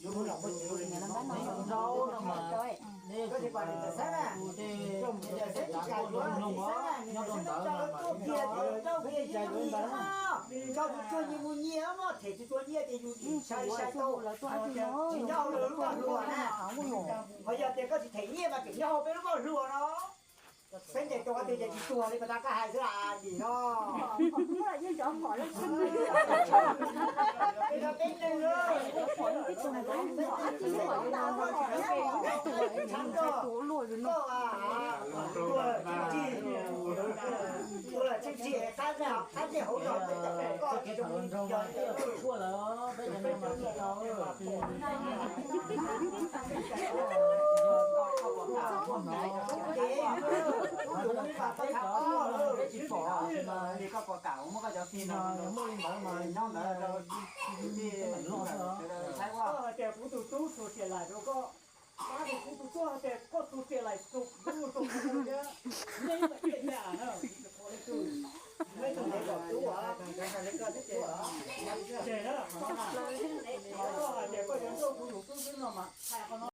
Nyob rau ntawd, nyob rau ntawd. Koj tus tsuag nyias mus nyias mog, them tus tsuag nyias ces yus dim sai sai tau. Tsis nyob hauv lub voj hlua na. Ho yog tias koj tsis them nyiaj mas tseem nyob hauv peb lub voj hlua no. Peb ntes tua tias ces tsis tuag li, pas tas koj hais xwb las dim no. Peb no peb neeg. Ua lawm tseem tsis, ua lawm tseem tsis, qab zej qab zej hauv zos koj tsis zoo li yog. Koj pom kam muab koj cov tij no muaj li ntawd mas nyob ntawd rau tij Thaib Vaj. Tias kuv tus tub tus tias lais rau koj, kuv tus tub tias koj tus tias lais rau kuv, rau kuv thiab. Nej ib tug ntev kom tub, ces koj hais tias koj yuav nrauj kuv tus tub xwb no mas hais qhov no.